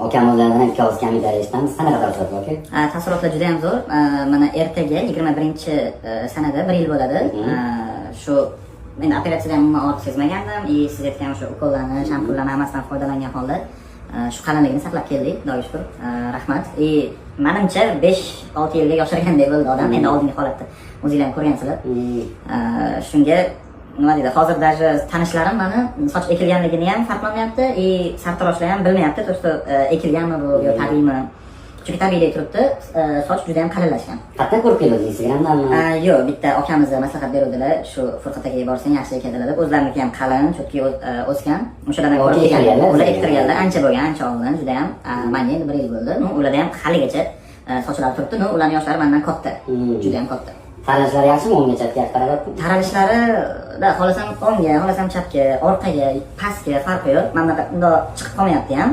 Akam o'zlaridan ham ikki og'iz kommentariy eshitamiz. Qanaqa taassurotlar, aka? Taassurotlar juda ham zo'r. Mana ertaga 21 sanada bir yil bo'ladi. Shu men operatsiyada ham umuman og'riq sezmagandim и siz aytgan o'sha ukollarni, shampunlarni hammasidan foydalangan holda shu qalinligini saqlab keldik, Xudoga shukur. Rahmat. И manimcha 5-6 yilga yoshargandek bo'ldi odam endi oldingi holatda. O'zinglar ham ko'rgansizlar. Shunga nima deydi, hozir даже tanishlarim mani soch ekilganligini ham farqlamayapti и sartaroshlar ham bilmayapti, то что ekilganmi bu yo tabiiymi, chunki tabiiylik turibdi, soch juda ham qalinlashgan. Qayerdan ko'rib keldingiz? Instagramdanmi? Yo'q, bitta akamiz maslahat beruvdilar, shu Furqat akaga borsang yaxshi ekan dedilar. O'zlariniki ham qalin, chunki o'sgan, o'shalardan Yoki ko'rib kelganlar. ektirganlar, Ular sizga? Ektirganlar, ancha bo'lgan, ancha oldin juda ham. Manga endi bir yil bo'ldi. Ну, ularda ham haligacha sochlari turibdi. Ну, ularni yoshlari mandan katta, juda ham katta. Taralishlari yaxshimi? O'ngga, chapga taralyaptimi? Taralishlari da xohlasam o'ngga, xohlasam chapga, orqaga, pastga, farqi yo'q. Mana bunaqa bundoq chiqib qolmayapti ham.